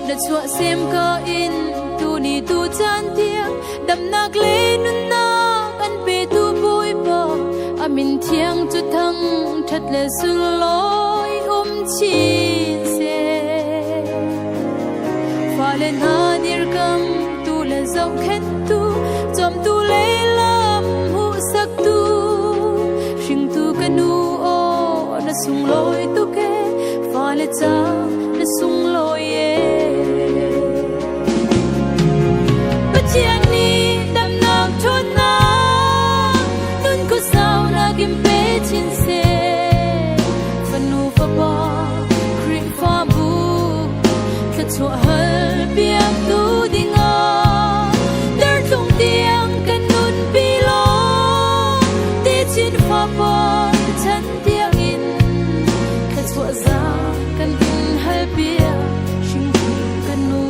Na chuah sem ka in tu ni tu caan tiang damnak le nunnak an petu Bawipa a min thiang cu thang ṭhat le sunglawi um chin seh. Fale hna dirkam tu le zohkhenhtu cawmtu le lam hmuhsaktu hringtu ka nu aw na sunglawi tuk e fale ca na sunglawi e. Pathian nih damnak ṭhawnnak nun khuasaunak in pe chin seh. Fanu fapa Khrihfabu thluachuah hal piaktu dingah dertlung tiang kan nunpi law techin fapa chan tiangin thluachuah za kan in hal piak hringtu kan nu.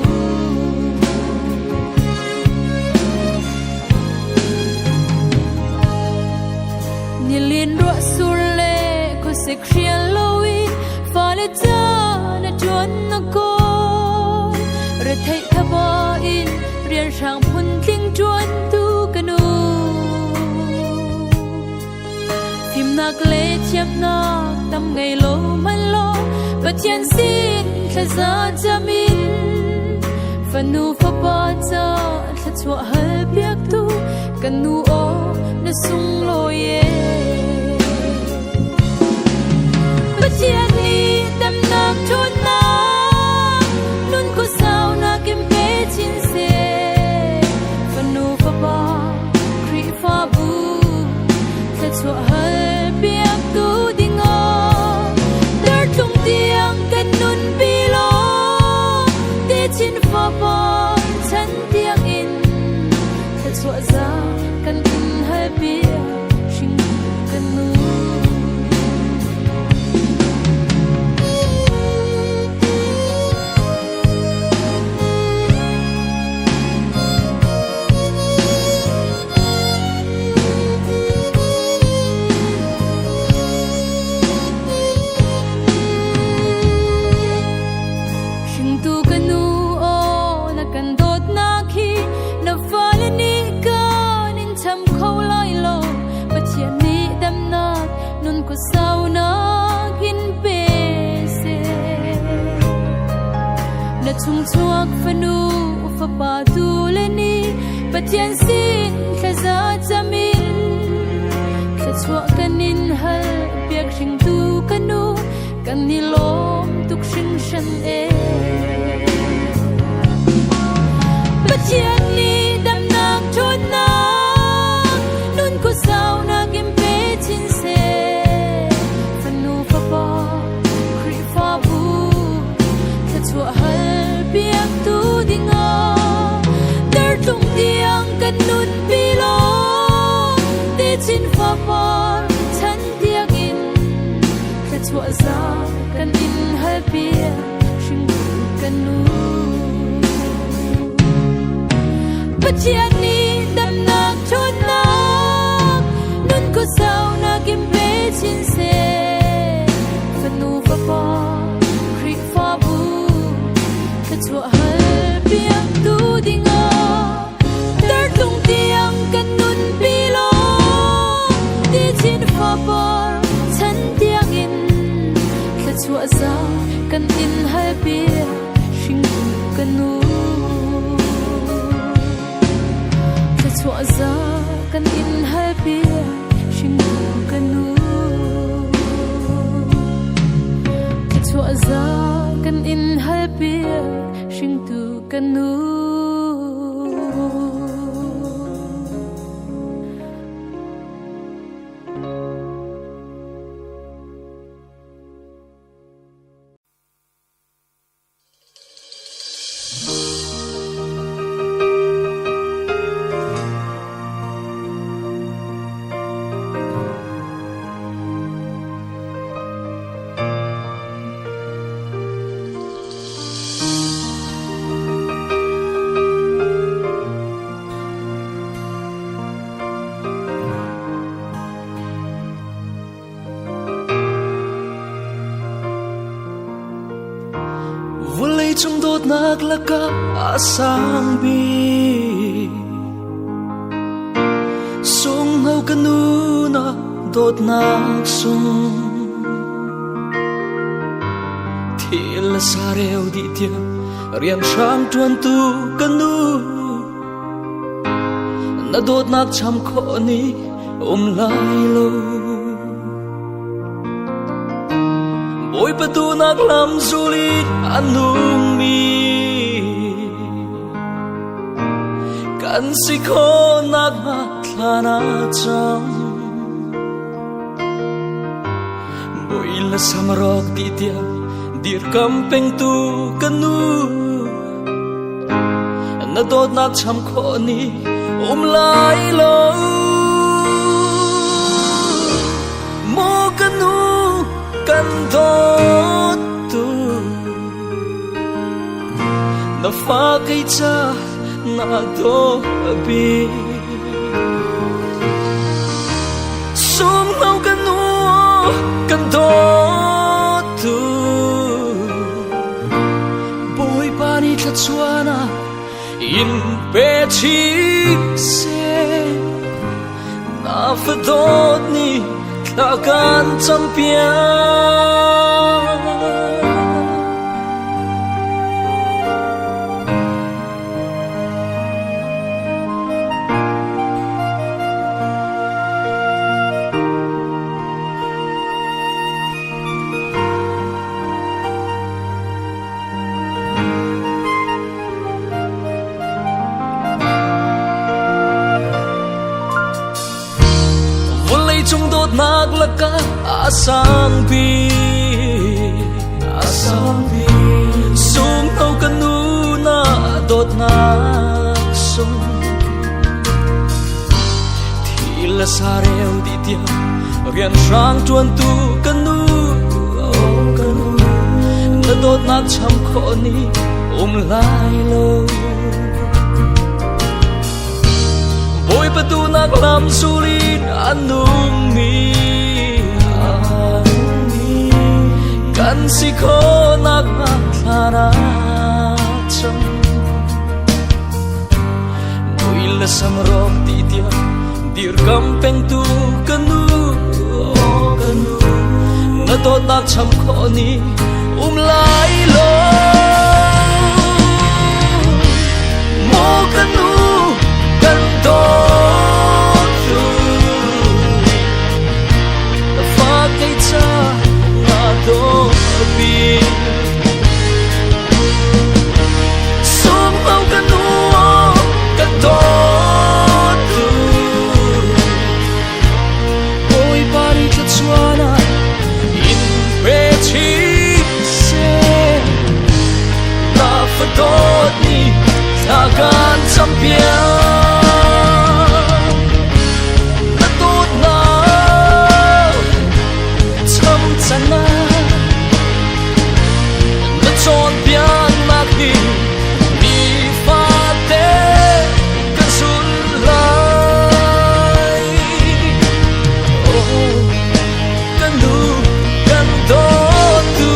Nilin ruah sur le khuasik hrial loin fale ca na ṭuan na kawl. Retheih thaba in rianhrang phuntling ṭuantu ka nu. Fimnak le thiamnak tam ngei lo hmanh law Pathian sin thlaza cam in fanu fapa ca thluachuah hal piaktu kan nu aw na sunglawi e. Pathian nih damnak ṭhawnnak nun khuasaunak in pe chin seh. Fanu fapa Khrihfabu thluachuah hal piaktu dingah dartlung tiang kan nunpi law techin fapa chan tiangin thluachuah za kan in hal piak hring kan nu. Hringtu ka nu aw na kan dawtnak hi na fale nih kan in cham kho lai lo Pathian nih damnak nun khuasaunak in pe seh. Na chungchuak fanu fapa tu le ni Pathian sin thlaza cam in thluachuah kan in hal piak hringtu ka nu kan i lawm tuk hringhran e. Pathian nih damnak ṭhawnnak nun khuasaunak in pe chin seh. Fanu fapa Khrihfabu thluachuah hal piaktu dingah dartlung tiang kan nunpi law techin fapar chan tiangin thluachuah za kan in hal piak hringtu kan nu. Pathian nih damnak ṭhawnnak nun khuasaunak in pe chin seh. Fanu fapa Khrihfabu thluachuah hal piaktu dingah dartlung tiang kan nunpi law techin fapar chan tiangin thluachuah za kan in hal piak hringtu kan nu. Thluachuah za kan in hal piak hringtu kan nu. Thluachuah za kan in hal piak hringtu kan nu. Vawleicung dawtnak lakah a sang bik. Sunghno ka nu na dawtnak sung. Thil le sareu dih tiang rian hrang ṭuantu ka nu. Na dawtnak cham khawh ni um lai lo. Bawipa duhnak lam zul in a nungmi kan si khawhnak hnga thla na cam. Bawi le samrawk dih tiang dirkam pengtu ka nu. Na dawtnak cham khawh ni um lai lo. Mu ka nu kan dawt tu na fa kei ca na daw bik. Sumno ka nu kan dawt tu Bawipa nih thluachuahnak in pe chin seh. Na fadawt nih thla kan campiak. Vawleicung dawtnak lakah a sang bik, a sang bik. Sungno ka nu na dawtnak sung. Thil le sareu dih tiang rian hrang ṭuantu ka nu, oh ka nu, na dawtnak cham khawh ni um lai lo. Bawipa duhnak lam zul in a nungmi kan si khawhnak hnga thla na cam. Mui le samrawk ti tiang dirkam pengtu ka nu, oh ka nu, na dawtnak cham khawh ni um lai lo. Mu ka nu kan dawt tu na fa kei ca na dawt bik. Sumno ka nu kan dawt tu Bawipa nih thluachuahnak in pe chin seh. Na fadawt nih thla kan campiak. Na dawtnak cham canah na cawnpiaknak hi nifate kan sul lai. Oh, kan nu kan dawtu.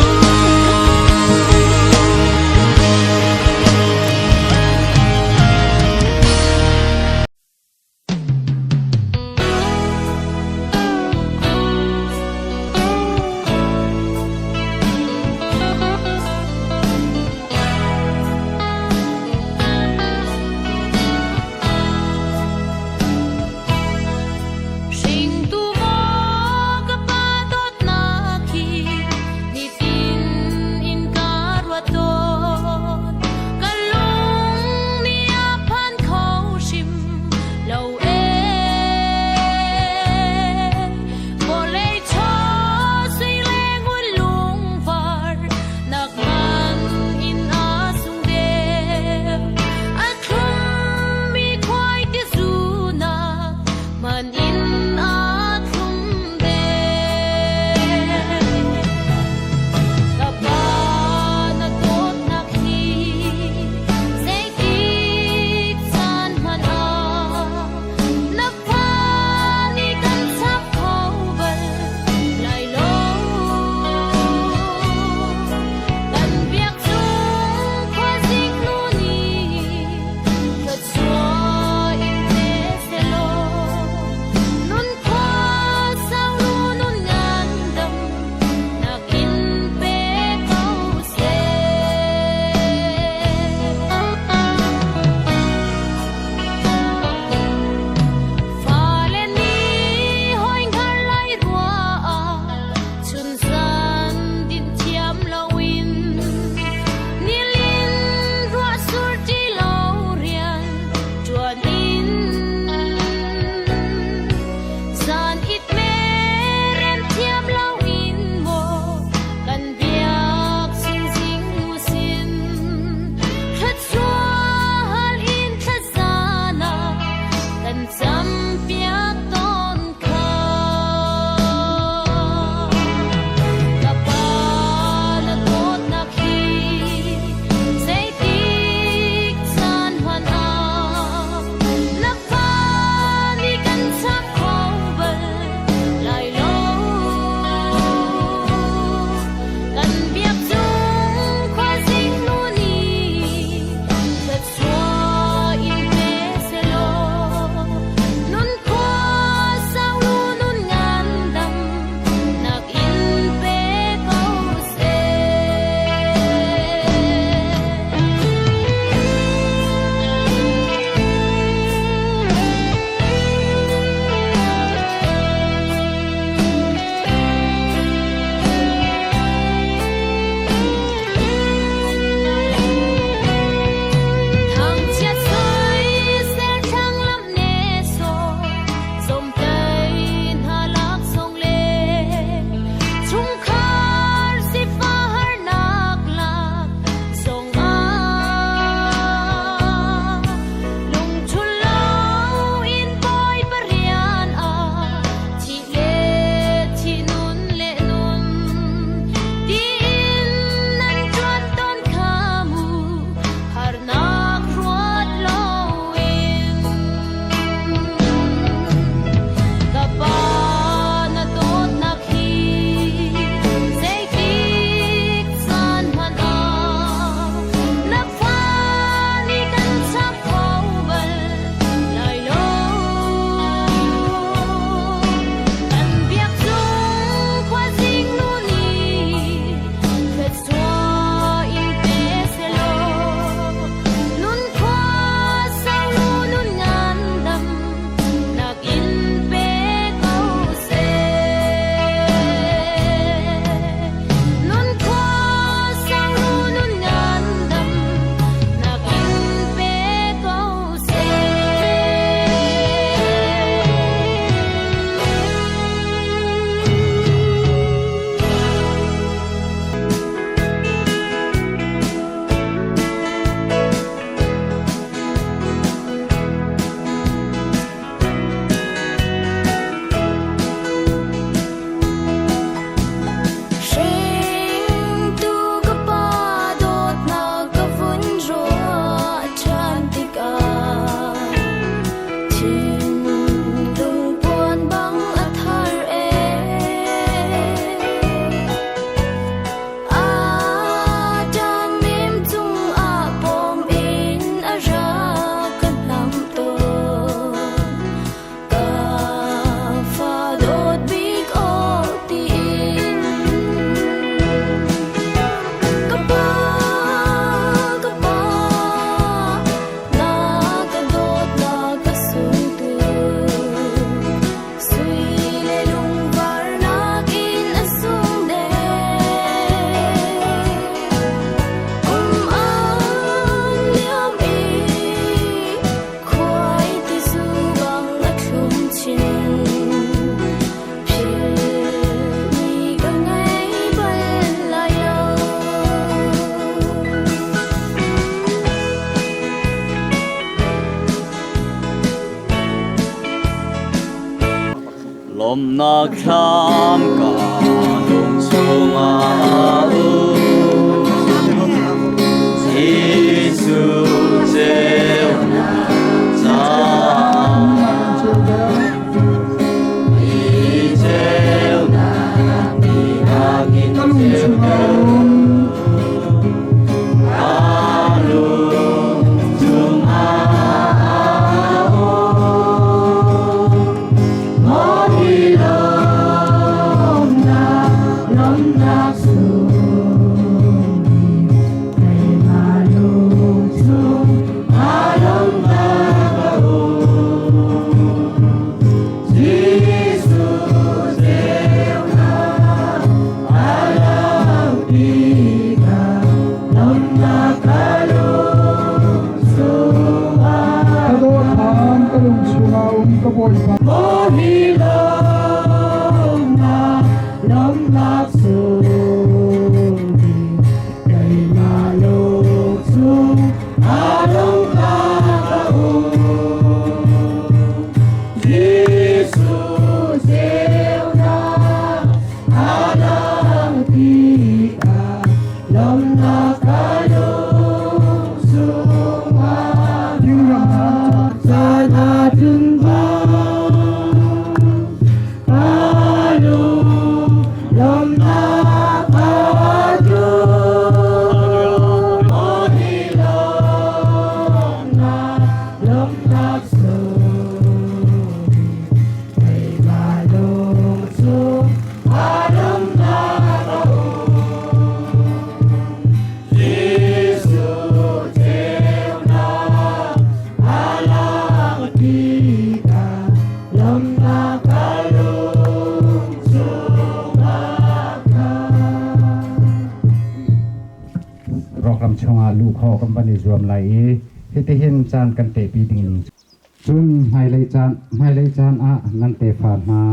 Lawmnak thlam ka lung chungah um. Jesuh ceunak caah hi ceunak nih a kin ceuter. Ka lung chungah a um. Maw hi lawmnak, lawmnak sung keimah lung chung aa lawmnak a um. Jesuh ceunak a lang tikah lawmnak ka lung chungah. Ka dawthan ka lung chungah um ka Bawipa. Maw hi lawmnak, lawmnak sung keimah lung chung aa lawmnak a um. Jesuh ceunak a lang tikah lawmnak ka lung chungah Thingram hna caan a tlun bang ka lung lawmnak a tlung. Maw hi lawmnak, lawmnak sung keimah lung chung aa lawmnak a um. Jesuh ceunak a lang tikah lawmnak ka lung chungah Program chungah luh khawh kan van i zuam lai i hitihin caan kan tehpi ding ning cun hmailei caan hmailei caan ah nan tefa hna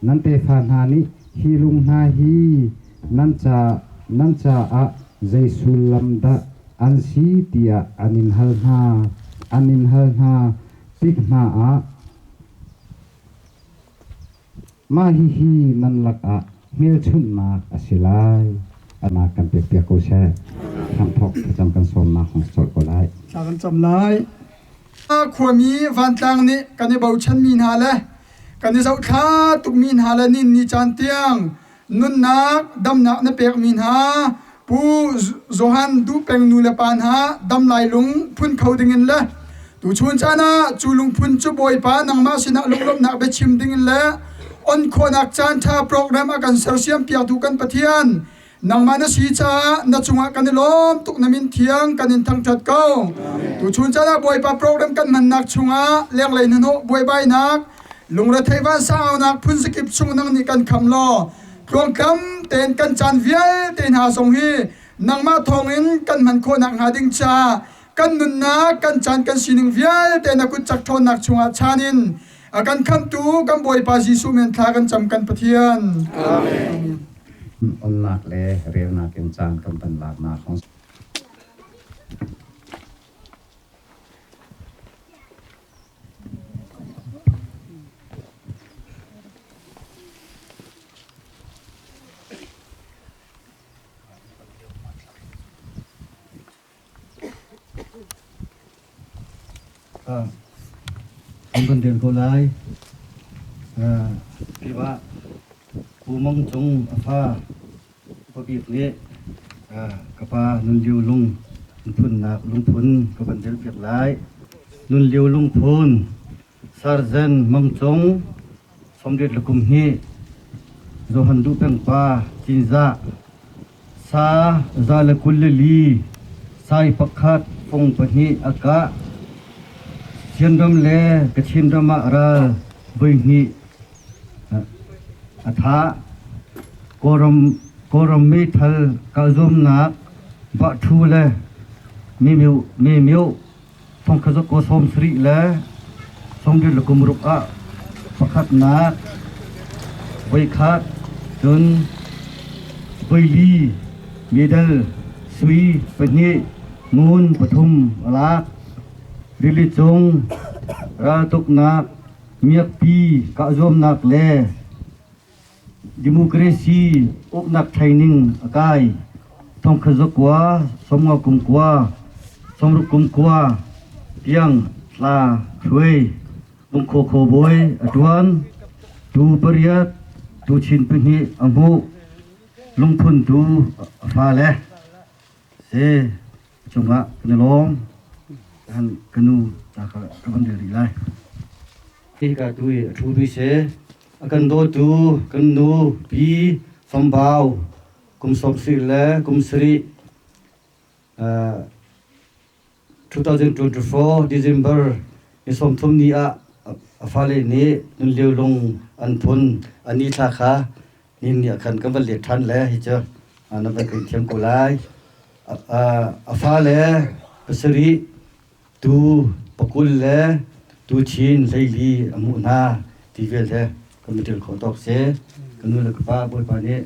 nan tefa hna nih hi lung hna hi nan ca nan caah zei sullam dah an si tiah an in hal hna an in hal hna tik hna ah Mah hihi nan lakah hmelchunhnak a si lai. Anak kan pekpiak ko seh. Hramthawk thlacam kan sawmnak hong si colh ko lai. Thla kan cam lai. Khuami vantlang nih kan i bochanmi hna le kan i zohthla tukmi hna le nin ni caan tiang nunnak damnak na pekmi hna Pu Johan Duh Peng nu le pa hna dam lai lung phun kho dingin le tuchun caan ah cu lungphun cu Bawipa nangmah sinah lunglawmhnak biachim dingin le on khawhnak caan ṭha program a kan sersiam piaktu kan Pathian nangmah na si caah na cungah kan i lawm tuk na min thiang kan in thangṭhat ko. Tuchun caan ah Bawipa program kan hmannak chungah lenglei hnahnawh buaibainak lungrethei vansangaunak phun zakip chung nang nih kan kham law tluangtlam tein kan caan vialte hna zong hi nangmah thawngin kan hman khawhnak hnga ding caah kan nunnak kan caan kan sining vialte na kut cak ṭhawnnak chungah chan in a kan khamhtu kan Bawipa Jesuh min thla kan cam kan Pathian. Amen. Onnak le relnak in caan kan van laknak hong An kan rel ko lai. Keimah Pu Mang Cung a fa Upabik nih ka pa Nun Lio Lung phunnak lungphun ka van relpiak lai. Nun Lio Lungphun Sarzen Mang Cung 80 le kum hnih Johan Duh Peng pa Cinzah Sa 124 sai pakhat fung pahnih a kah. Chinram le Kachin ram ah ral voihnih a thah. Kawlram meithal kahzuamnak Bahthu le Memyo thongkhat 70 le 76 ah pakhatnak voikhat cun voili medal sui pahnih ngun pathum a lak. Rili cung raltuknak. Miakpi kahzuamnak le Democracy uknak training a kai. Thongkhat zakua, sawmnga kum kua, sawmruk kum kua tiang tla hruai Bungkhaw khuabawi a ṭuan. Tu pariat, tu chin pahnih a hmuh. Lungphun tu a fale si cungah kan i lawm. Han ka nu ta kha ka van rel rih lai. Hika tu i a ṭhu tu si. A kan dawtu kan nu Pi Fambau kum 70 le kum sarih 2024 December ni 30 ni ah a fale nih nunlio lung an phun a ni thla kha ni ni ah khan kan van let ṭhan le hi cu na van kan thiam ko lai. A fale pasarih Tu pakul le tuchin hleili a hmuh hna ti vialte kan va ṭial khawh tawk si. Ka nu le ka pa Bawipa nih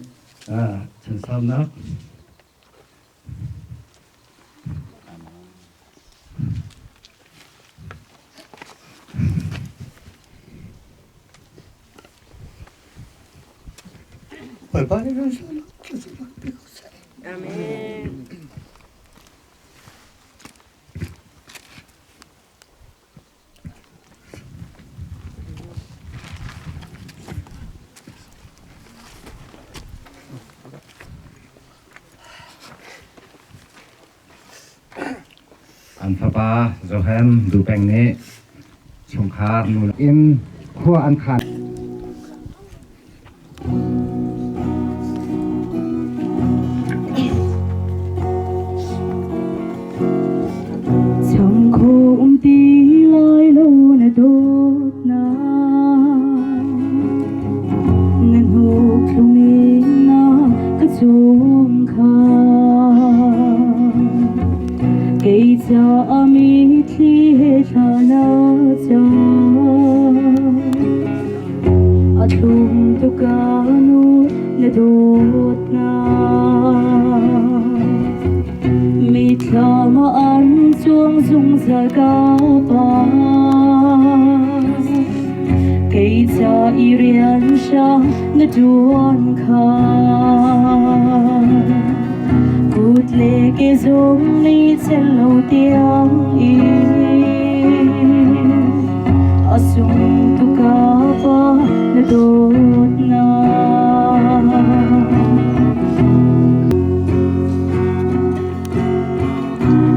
chansaunak Bawipa nih chansaunak pe ko seh. Amen. An fapa Johan Dupeng nih chungkhar nu in khua an khan. Changkhum ti lai lo na dawtnak na hnuk thlum in na ka chungkhar kei caah mitthli he thla na cam. A thlum tuk ka nu na dawtnak Mithlam ah an cuang zungzal ka pa Kei ca i rian hrang na ṭuan kha Kut le ke zong nih cel lo tiang in A sung tuk ka pa na dawtnak.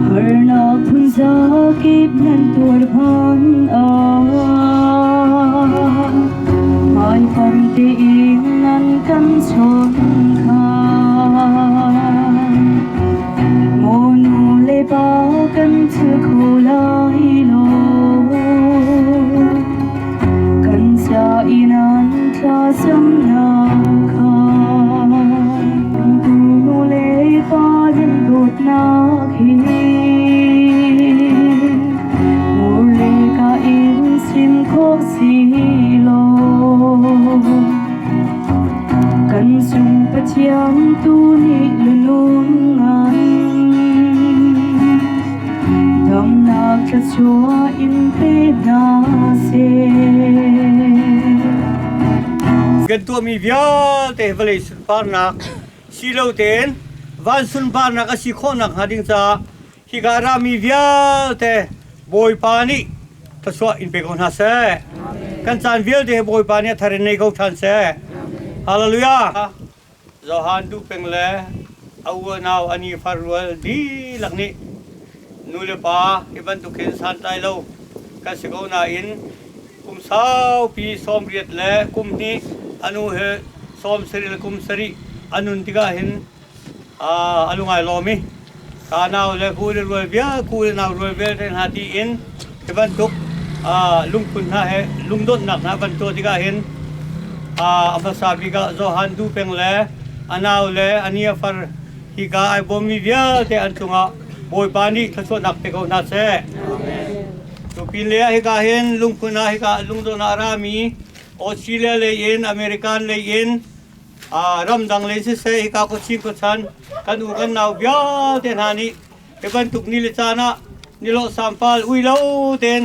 Harnak phun zakip nan tuar phan ah Hmaipanh tein nan kan chawnh kha. Maw nu le pa kan thil kho lai lo. Kan ca i nan thlacamnak kha. Nu le pa nan dawtnak hi Mur le ka in chim khawh si lo. Kan cung Pathian tu nih lunung ngan damnak thluachuah in pe hna seh. Kan tuahmi vialte vawlei sunparnak si lo tein van sunparnak a si khawh nakhnga ding caah hika rami vialte Bawipa nih thluachuah in pe ko hna seh. Kan caan vialte hi Bawipa nih a thar in nei ko ṭhan seh. Hallelujah. Johan duh peng le a unau a ni far rual dihlak nih nu le pa hi bantuk hin santlai lo kan si ko nain kum saupi 80 le kum hnih a nu he 70 le kum sarih a nun tikah hin a lungai lawm i ka nau le ku le rual vial ku le nau rual vialte hna tiin hi bantuk lungphun hna he lungdonhnak hna van tuah tikah hin a hmasa bik ah Johan Du Peng le a nau le a nia far hika ai bawmmi vialte an cungah Bawipa nih thluachuahnak pe ko hna seh. Cu pin le ah hika hin lungphun ah hika lungdonhnak a rami Australia lei in American lei in ramdang lei siseh hika khuachin khuachan kan u kan nau vialte hna nih hi bantuk ni le caan ah nilawh sampal ui lo tein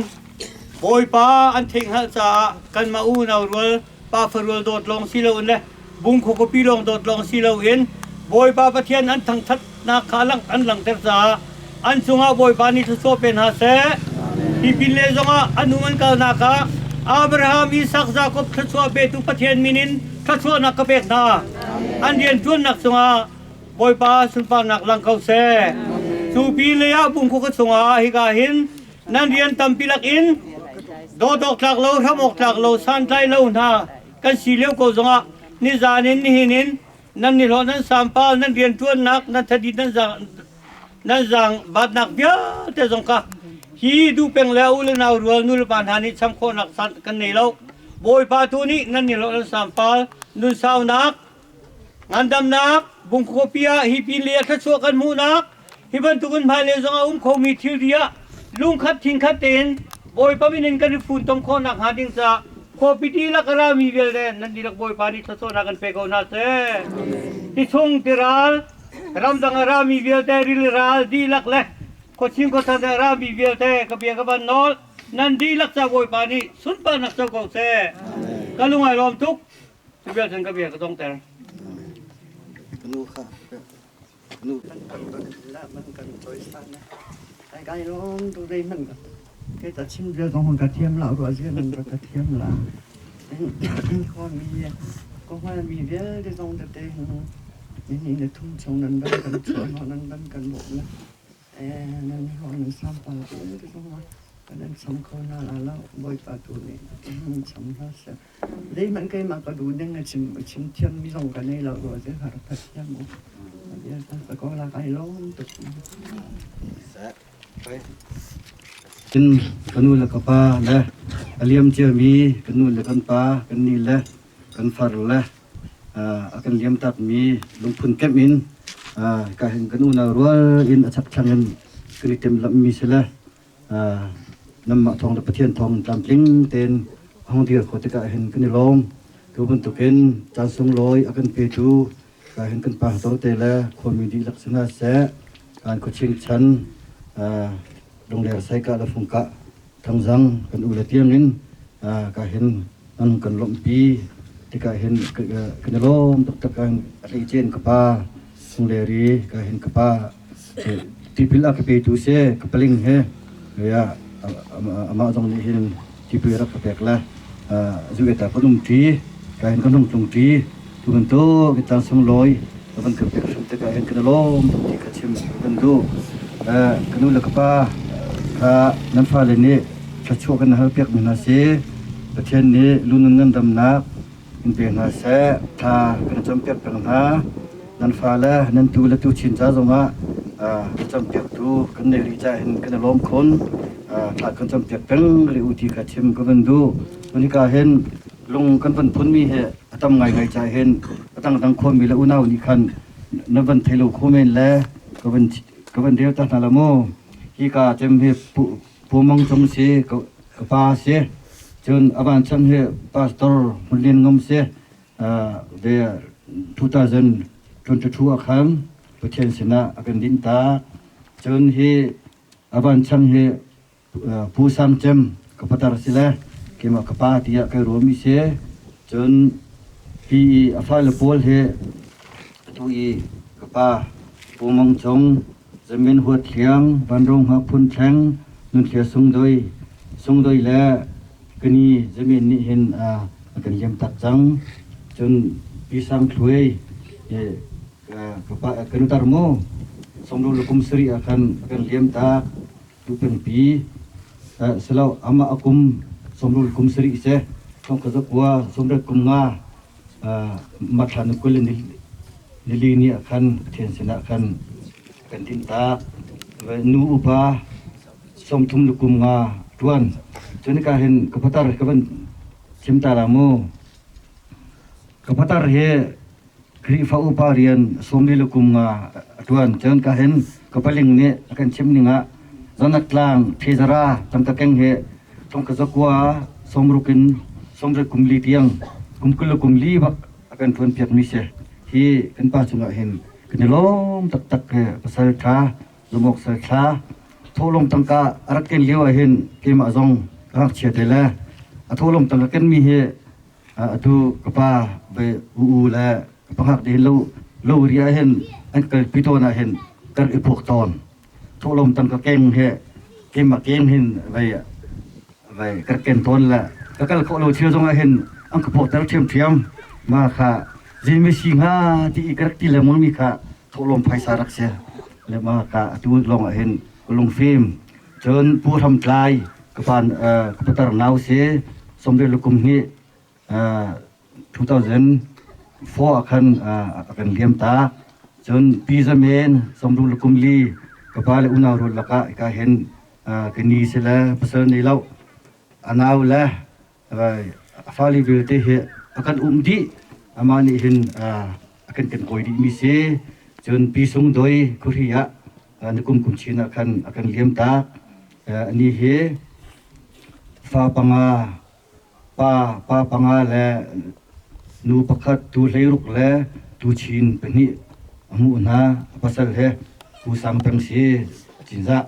Bawipa an theihhngalh caah kanmah unau rual pafa rual dawt lawng si loin le bungkhua khuapi lawng dawt lawng si loin Bawipa Pathian an thangṭhatnak kha an langhter caah an cungah Bawipa nih thluachuah pe hna seh. Hi pin le zongah an um an kalnak ah Abraham, Isak, Jakob thluachuah petu Pathian min in thluachuahnak ka pek hna. An rianṭuannak cungah Bawipa sunparnak lang ko seh. Cu pi lei ah bungkhua ka chungah hika hin nan rian tampi lakin dawt tlak lo, hram awk tlak lo, santlai lo hna kan si lio ko zongah nizan in nihin in nan nihlawh nan sampal nan rianṭuannak nan thadit nan zaang nan zaang batnak vialte zong kha hi duh peng le u le nau rual nu le pa hna nih cham khawhnak kan nei lo. Bawipa tu nih nan nihlawh nan sampal nun saunak Ngandamnak Bungkhuapi ah hi pin le a thluachuah kan hmuhnak hi bantukin hmailei zong a um khomi thilri ah lungkhat thinkhat tein Bawipa min in kan i funtom khawhnak hnga ding caah khuapi dihlak a rami vialte nan dihlak Bawipa nih thluachuahnak kan pe ko hna seh. Tichung tiral ramdang a rami vialte rili ral dihlak le khuachin khuachan a rami vialte ka bia ka van nawl nan dihlak ca Bawipa nih sunparnak co ko seh. Ka lung ai lawm tuk. Cu vial cun ka bia ka dongter. Nu kha nu man kan cawisan ai kai lawm tu dei man ke ta chim vial zong ka thiam la ruah zia nan ka thiam la ko mi ko hmal mi vialte zong te te ni ni le thum chung nan ban kan chuah nan ban kan bawm la Nan ho nan sampal te zong kan cham kho hna la lo Bawipa tu nih nan cham hna seh. Zeihmanh keimah ka duh ding a chim chim thiam mi zong ka nei lo rua je har ka thiam u. Bia ka ko la kai lawm tuk. Cun ka nu le ka pa le a liam ciami kan nu le kan pa kan ni le kan far le a kan liamtakmi lungphun kemh in ka hin kan unau rual in a chakthlang in kan i timhlamhmi si le nanmah thawng le Pathian thawng tlamtling tein a hung dir khawh tikah hin kan i lawm. Tu bantukin caan sunglawi a kan petu ka hin kan pastor te le khuami dihlak si hna seh, kan khuaching chan Lungler Saikah le Fungkah Thangzang kan u le tiangin ka hin an kan lawmhpi tikah hin kan i lawm taktak kan a hleicen ka pa Sungleri ka hin ka pa tipil a ka petu si ka paling he ya amah zong nih hin tipil rak ka pek le zu eta kan um ṭi ka hin kan hung tlung ṭi tu bantuk tlang sunglawi ka van kan pek hrim tikah hin kan i lawm tuk ti kha chim kan duh. Ka nu le ka pa kha nan fale nih thluachuah kan hal piak mi hna si. Pathian nih lunun ngandamnak in pe hna seh. Thla kan campiak peng hna. Nan fale nan tu le tu chin ca zongah campiaktu kan nei rih ca hin kan i lawm khun. Thla kan campiak peng rih u ti kha chim ka van duh. Tunika hin lung kan van phunmi hi a tam ngaingai ca hin a dangdang khuami le unau nih khan na van thei lo kho men le ka van ka van rel ta hna la mu. Hi ka cem hi Pu Mang Cung si ka pa si, cun a van chan hi Pastor Hmun Lian Ngam si. Ve 2022 ah khan Pathian sinah a kan dinh ta. Cun hi a van chan hi Pu Sang Cem ka patar si le keimah ka pa tiah kai ruahmi si. Cun hi i a fale pawl hi atu i ka pa Pu Mang Cung, Zamin Huat Hliang, Vanrong Hngak Phun Thleng, Nunthlia Sungdoi, Sungdoi le kani Zamin nih hin a kan liam tak cang. Cun Pi Sang Thluai ka pa ka nutar mu sawmlu le kum sarih ah khan a kan liam tak. Tupengpi silo amah a kum sawmrul kum sarih seh thong ka zakua sawmriat kum nga mathla ni kul nili ni ah khan Pathian sinah khan kan din tak. Nu upa 30 le kum nga tuan cun ka hin ka patar ka van chim ta la mu. Ka patar hi Khrihfa upa rian 40 le kum nga a ṭuan. Cun ka hin ka paling nih a kan chimh ning ah Zonak tlang Thezara tangka keng he thong ka zakua 60 in 30 kum li tiang kum 20 le kum li bak a kan ṭuan piak mi si. Hi kan pa cungah hin kan i lawm taktak he pasal ṭha zumawk sal thla thawhlawm tangka a rak ken lio ah hin keimah zong Ka ngakchia te le a thawhlawm tangka kenmi hi atu ka pa ve u u le ka pangak te lo lo ria hin an kalpi tawn ah hin kar i phuak tawn. Thawhlawm tangka keng he keimah keng hin vai vai kar ken tawn le ka kal khawh lo thil zong ah hin an ka phuakter ṭhiamṭhiam. Ma kha zin si hnga ti i ka rak ti lengmang mi kha thawhlawm phaisa rak si. Le ma ka atu lawng ah hin ka lungfim. Cun Pu Hram Tlai ka pa ka patar nau si somriat le kum hnih 2004 ah khan a kan liam ta. Cun Pi Za Men somru le kum li ka pa le unau rual lakah ka hin ka ni si le pasal nei lo a nau le a fale vialte hi a kan um dih. Amah nih hin a kan kan kawi dih mi si. Cun Pi Sung Doi khuhri ah na kum kum chin ah khan a kan liam tak. Ani hi fa panga pa pa panga le nu pakhat tu hleiruk le tu chin pahnih a hmuh hna. A pasal he Pu Sang Peng si Cinzah.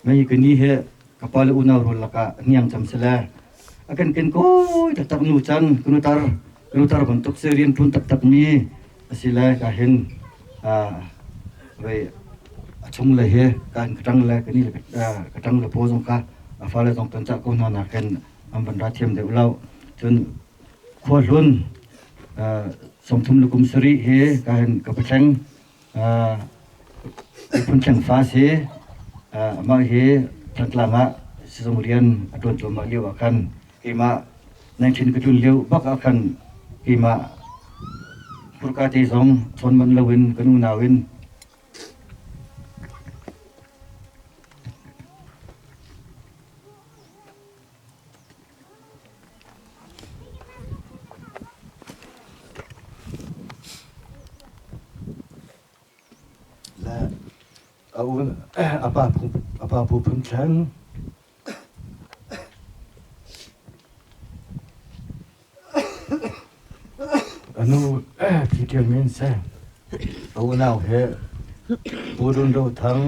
Mei ka ni he ka pa le unau rual lakah hniang cam sile a kan ken kawi taktak nu can kanu tar kanu tar bantuk si rian ṭuan taktak mi a si le ka hin vei a chung le he ka hin ka ṭang le ka ni le ka ṭang le paw zong kha a fale zong kan cah ko hna nakin an van ra thiam deuh lo. Cun khua hlun 33 le kum sarih he ka hin ka pathleng miphun thleng fa si. Amah hi Thantlang ah sizung rian a ṭuan cuahmah lio ah khan keimah 19 ka tlun lio bak ah khan keimah hmurka te zong chawn manh loin kan unau in Le a pa a pa Pu Phun Thleng a nu Pi Tial Min Seng a unau he Pu Run Ro Thang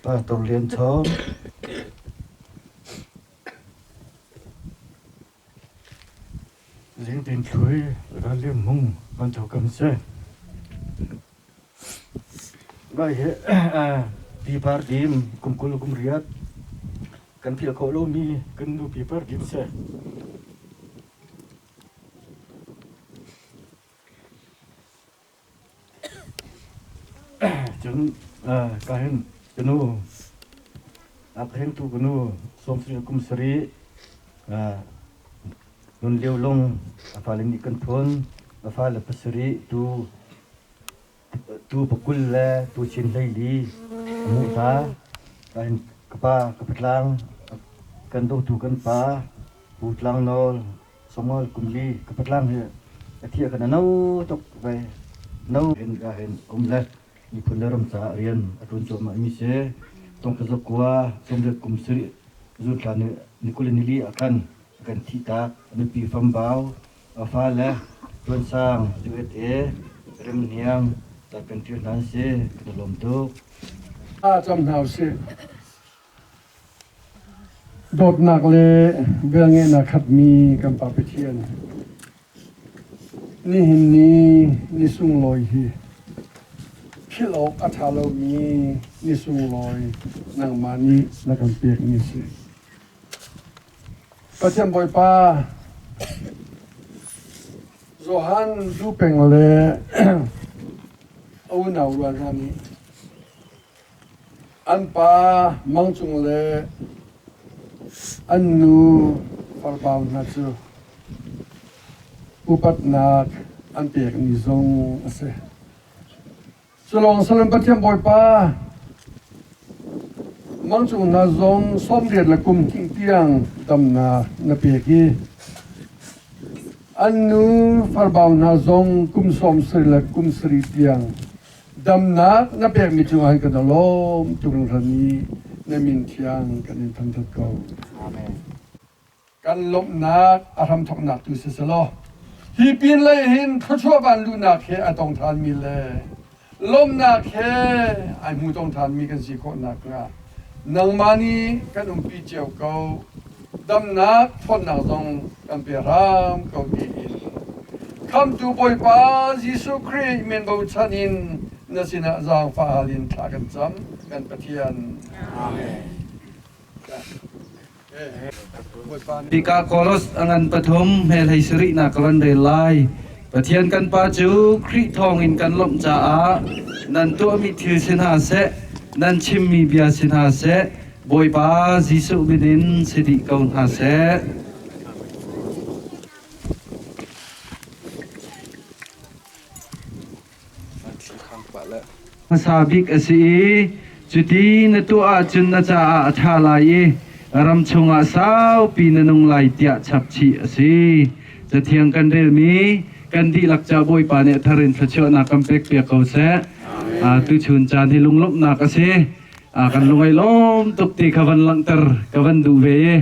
Pastor Lian Chawng Zingtin Thlui Ral Lian Hmung kan tho kam si. Bai hi Pi Par Dim kum 20 kum riat kan philh khawh lomi kan nu Pi Par Dim si. Cun ka hin ka nu a ka hringtu ka nu 70 kum sarih nun lio lung a fale nih kan phun a fale pasarih tu tu pakul le tu chin 14 a hmuh hna. Ka hin ka pa ka patlang kan dawtu kan pa Pu Tlang Nawl Songol kum li ka patlang hi a thiah kan no tuk ve no hin ka hin um le miphun le ram caah rian a ṭuan cuahmah mi si. Tong ka zakua 30 kum sarih zun thla ni ni kul ni li ah khan a kan thih tak. A nupi Fambau a fale Tuan Sang USA Rem Hniang ta kan ṭial hna an si. Kan i lawm tuk. A cam hna usih. Dawtnak le velngeihnak khatmi kan Pa Pathian, nihin ni ni sunglawi hi philh awk a ṭha lomi ni sunglawi nangmah nih na kan pekmi a si. Pathian Bawipa, Johan Dupeng le a unau rual hna nih An pa Mang Cung le an nu Farbau hna cu upatnak an pekmi zong a si. Culawng Salem Pathian Bawipa Mang Cung hna zong 80 le kum hnih tiang damnak na pek i an nu Farbau hna zong kum 70 le kum 70 tiang Damnak na pekmi cungah hin kan i lawm tuk hringhran i na min thiang kan in thangṭhat ko. Amen. Kan lawmhnak a hramthawknak tu si selaw hi pinlei hin thluachuah van luhnak he a tong ṭhanmi le lawmhnak he ai hmu tong ṭhanmi kan si khawh nakhnga nangmah nih kan umpi cio ko. Damnak ṭhawnnak zong kan pe hram ko tiin Khamhtu Bawipa Jesuh Khrih min bochan in na sinah zaangfah hal in thla kan cam kan Pathian. Amen. Hika Kolos a ngan pathum hme hlei na ka van rel lai. Pathian kan Pa cu Khrih thawngin kan lawmh caah nan tuahmi thil si hna seh, nan chimmi bia si hna seh, Bawipa Jesuh min in si dih ko hna seh. Hmasa bik a si i cuti na tuah ahcun na caah a ṭha lai i ram chungah saupi na nung lai tiah chapchih a si. Cathiang kan relmi kan dihlak ca Bawipa nih a thar in thluachuahnak kan pekpiak ko seh. Tuchun caan hi lunglawmhnak a si. Kan lung ai lawm tuk ti kha van langhter ka van duh ve i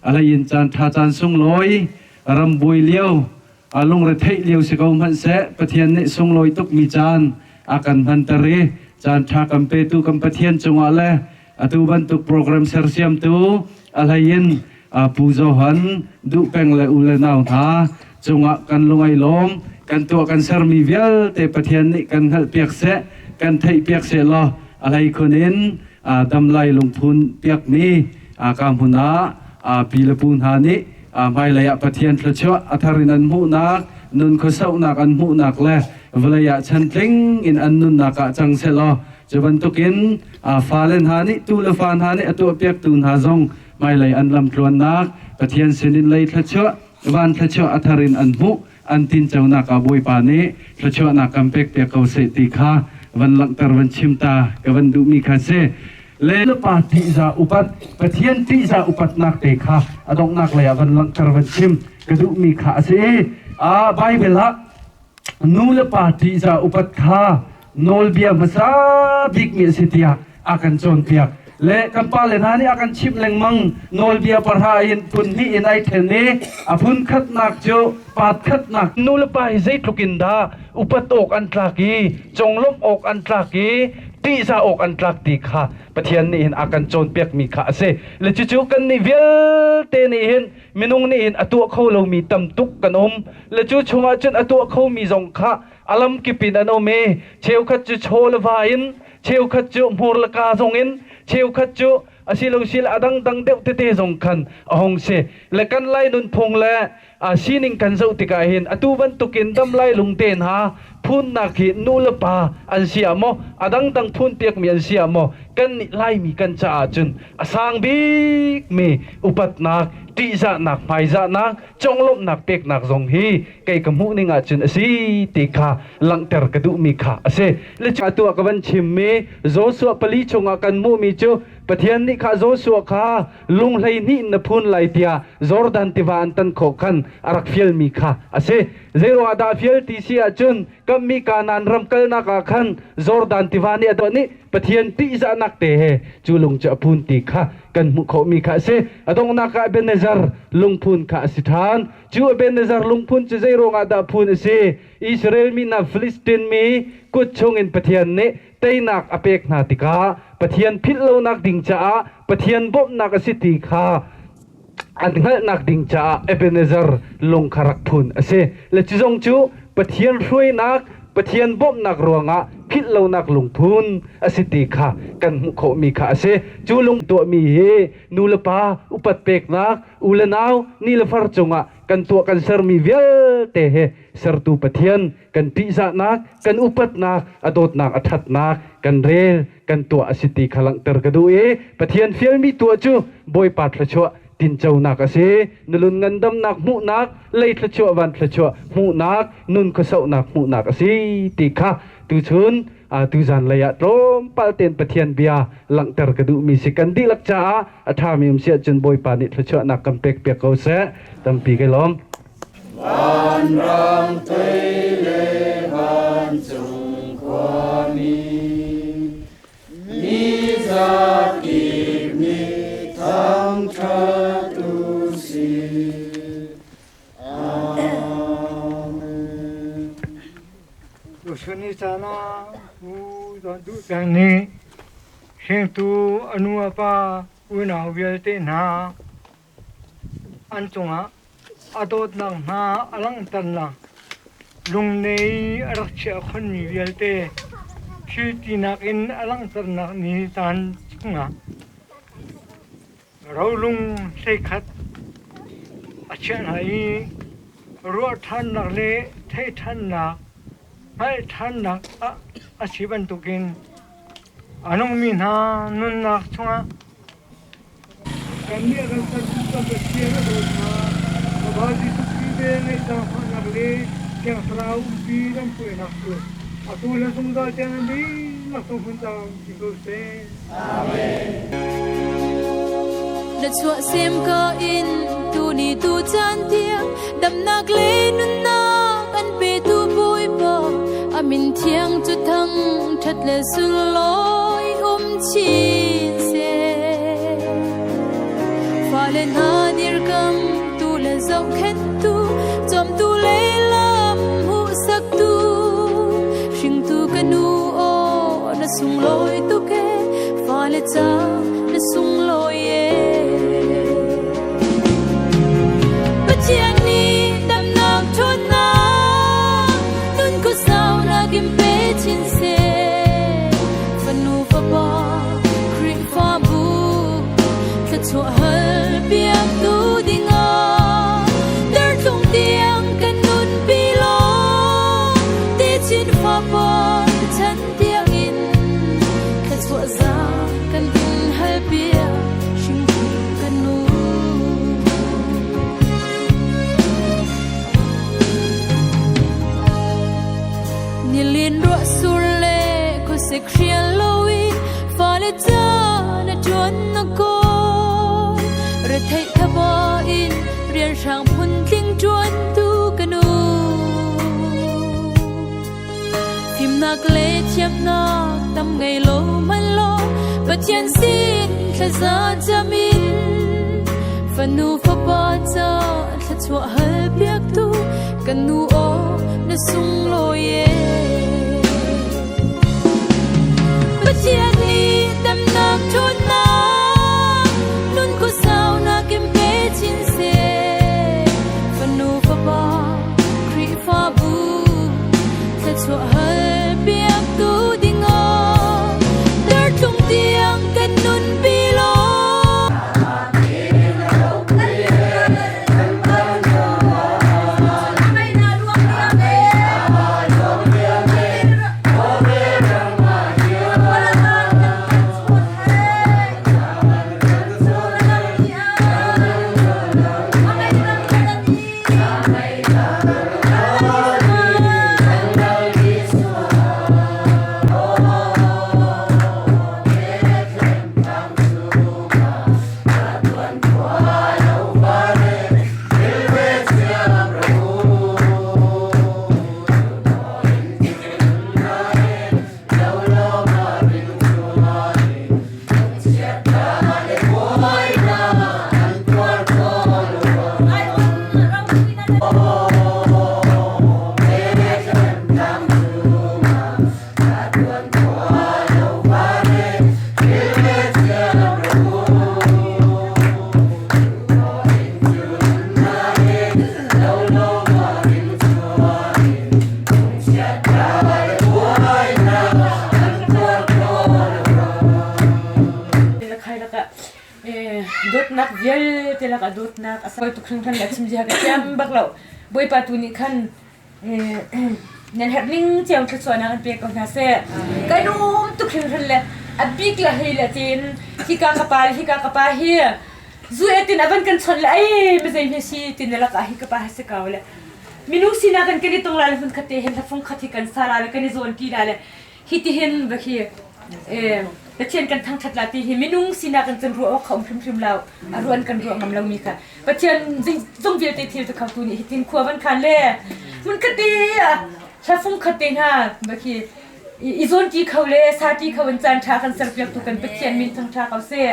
a hlei in caan ṭha caan sunglawi ram buai lio a lungretheih lio si ko hmanhseh Pathian nih sunglawi tukmi caan a kan hmanter i caan ṭha kan petu kan Pathian cungah le atu bantuk program sersiamtu a hlei in Pu Johan duh peng le u le nau hna cungah kan lungai lawm kan tuah kan sermi vialte Pathian nih kan hngalhpiak seh kan theihpiak seh law a hlei khun in damlai lungphun piakmi ka hmun ah pi le pu hna nih hmailei ah Pathian thluachuah a thar in an hmuhnak nun khuasauhnak an hmuhnak le vawlei ah chantling in an nunnak ah cang sehlaw cu bantukin fale hna nih tu le fa hna nih a tuahpiaktu hna zong hmailei an lamtluannak Pathian sinin lei thluachuah van thluachuah a thar in an hmuh an tinconak ah Bawipa nih thluachuahnak kan pekpiak ko seh ti kha van langhter van chim ta ka van duhmi kha si. Le pa ṭihzah upat Pathian ṭihzah upatnak te kha a donghnak lei ah van langhter van chim ka duhmi kha a si. A Bible ah nu le pa ṭihzah upat kha nawlbia hmasa bikmi a si tiah a kan cawnpiak. Le kan pale hna nih a kan chimh lengmang nawlbia pahra in phun hnih in ai ṭhen i a phun khatnak cu pat khatnak nu le pa hi zeitluk in dah upat awk an tlak i conglawmh awk an tlak i ṭihzah awk an tlak ti kha Pathian nih hin a kan cawnpiakmi kha a si. Le cucu kan nih vialte nih hin minung nih hin a tuah kho lomi tam tuk kan um. Le cu chungah cun a tuah khomi zong kha a lamkip in an um i cheukhat cu chaw le va in cheukhat cu hmur le ka zong in cheukhat cu asilo sil a dangdang deuh tete zong khan a hung si. Le kan Lai nunphung le a sining kan zoh tikah hin atu bantukin damlai lungte hna phunnak hi nu le pa an si ah maw a dangdang phun piakmi an si ah maw kan nih Laimi kan caah cun a sang bikmi upatnak ṭihzahnak hmaizahnak conglawmhnak peknak zong hi kei ka hmuh ning ahcun a si ti kha langhter ka duhmi kha a si. Le atu ah ka van chimmi Joshua pali chungah kan hmuhmi cu Pathian nih kha Joshua kha lung 12 in na phun lai tiah Jordan tiva an tan khawh khan a rak fialmi kha a si. Zeiruangah dah fial ti si ahcun kammi Kanaan ram kalnak ah khan Jordan tiva nih a doh nih Pathian ṭihzahnak te he cu lung cu a phun ti kha kan hmuh khawhmi kha a si. A donghnak ah Ebenezer lungphun kha a si ṭhan. Cu Ebenezer lungphun cu zeiruangah dah phun a si? Israel mi hna Filistin mi kut chungin Pathian nih teinak a pek hna tikah Pathian philh lonak ding caah Pathian bawmhnak a si ti kha an hngalhnak ding caah Ebenezer lung kha rak phun a si. Le cu zong cu Pathian hruainak, Pathian bawmhnak ruangah philh lonak lungphun a si ti kha kan hmuh khawhmi kha a si. Cu lung tuahmi hi nu le pa upat peknak, u le nau, ni le far cungah kan tuah kan sermi vialte he sertu Pathian kan ṭihzahnak, kan upatnak, a dawtnak, a ṭhatnak kan rel, kan tuah a si ti kha langhter ka duh i Pathian fialmi tuah cu Bawipa thluachuah tinconak a si. Nulun ngandamnak hmuhnak, lei thluachuah, van thluachuah hmuhnak, nun khuasauhnak hmuhnak a si ti kha tuchun tuzan lei ah tlawmpal tein Pathian bia langhter ka duhmi si kan dihlak caah a ṭhami um si ahcun Bawipa nih thluachuahnak kan pekpiak ko seh. Tampi kai lawm. Vanram tei le vancung khuami, mi zakip nih thangṭhat u sih. Amen. Tuchun ni caan ah Pu Don Duh Peng nih hringtu a nu a pa unau vialte hna. an cungah a dawtnak hna a langhternak lungnei a rak chiah khonmi vialte thil tinak in a langhternak ni caan chungah rolung hleikhat a chiah hna i ruah ṭhannak le theih ṭhannak hngalh ṭhannak ah a si bantukin a nungmi hna nunnak chungah Kannih kan sertu kan Pathian a dawt hna. Fapa Jesuh Khrih ve ngaihzaangfahnak le Thiang Thlarau umpi lamhruainak cu atu le zungzal tiang an dihlak cung hmun caah um ti ko seh. Amen. Na chuahsem ka in tuni tu caan tiang damnak le nunnak an petu Bawipa a min thiang cu thang ṭhat le sunglawi um chin seh. Fale hna dirkam tu le zohkhenhtu cawmtu le lam hmuhsaktu hringtu ka nu aw na sunglawi tuk e fale ca na sunglawi e. Pathian nih damnak ṭhawnnak nun khuasaunak in pe chin seh. Fanu fapa Khrihfabu thluachuah hal piaktu dingah dartlung tiang kan nunpi law techin fapa chan tiangin thluachuah za kan in hal piak hringtu kan nu. Nilin ruah sur le khuasik hrial loin fale ca na ṭuan na kawl. Retheih thaba in rianhrang phuntling ṭuantu ka nu. Fimnak le thiamnak tam ngei lo hmanh law Pathian sin thlaza cam in fanu fapa ca thluachuah hal piaktu kan nu aw na sunglawi e. Pathian nih damnak ṭhawnnak nun khuasaunak in pe chin seh. Fanu fapa Khrihfabu thluachuah hal piaktu dingah dartlung tiang kan nunpi law. Dawtnak vialte lakah dawtnak a sau tuk hringhran le a chim zia ka thiam bak lo. Bawipa tu nih khan nan herh ning cio thluachuahnak an pe ko hna seh. Ka lum tuk hringhran le a bik le hei le tiin hika ka pa le hika ka pa hi zu e tin a van kan chawnh le ai mizei hme si tin le lakah hi ka pa hi si ko le minung sinak in kan i tong la le hmun khat te hin hlafung khat hi kan sa la le kan i zawn ti la le hi ti hin va khi Pathian kan thangṭhat la ti hi minung sinak in cun ruah awk kha um hrimhrim lo a ruan kan ruah ngam lomi kha Pathian zung vialte thil cu khotu nih hitin khua van khan le hmun khat te hlafung khat te hna va khi i zawn ti kho le sa ti kho in caan ṭha kan serpiak tu kan Pathian min thang ṭha ko seh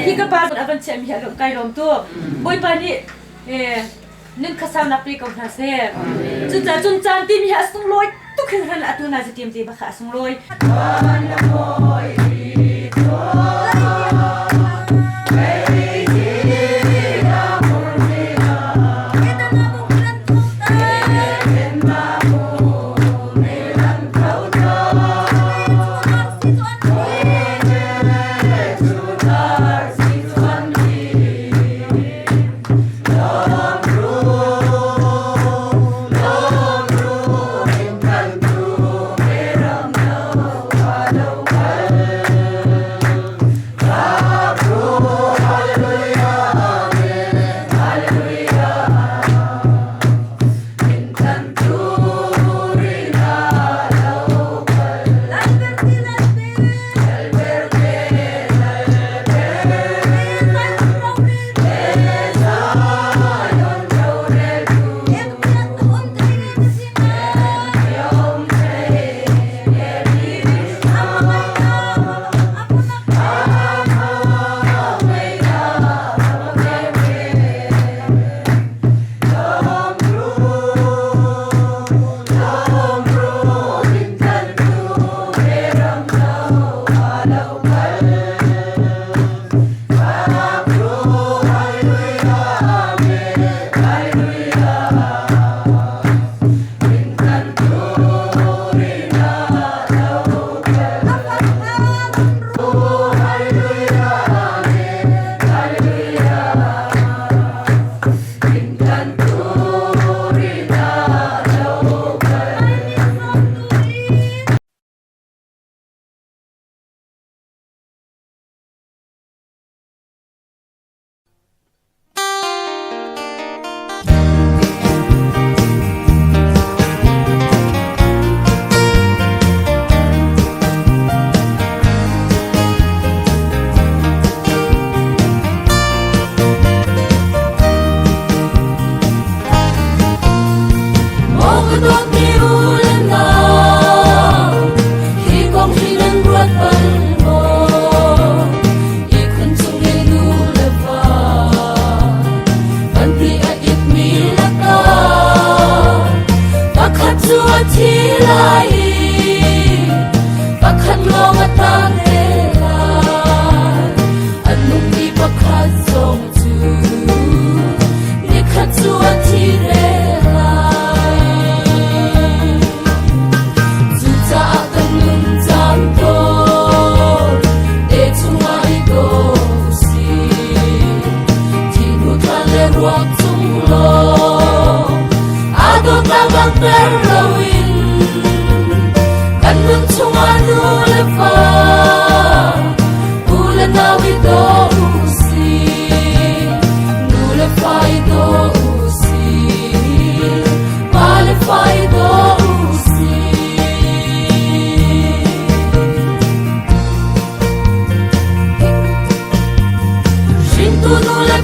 hi ka pa a van chiahmi hi a kai lawm tu Bawipa nih nun khasaunak pe ko hna seh. Cucaah cun caan timi hi a sunglawi tuk hringhran atu na zatim te bak a sunglawi.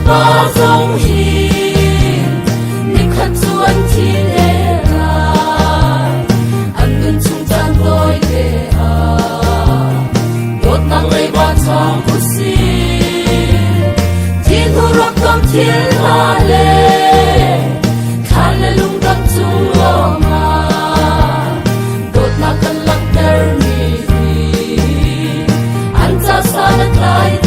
pa zong hi nikhat cu an thi te lai. An nun chung caan tawi te ah dawtnak leiba cham usih. Thi hnu rak kam thil hna le thlan le lungdang cung lawngah dawtnak kan langhter mi hi an ca san a tlai.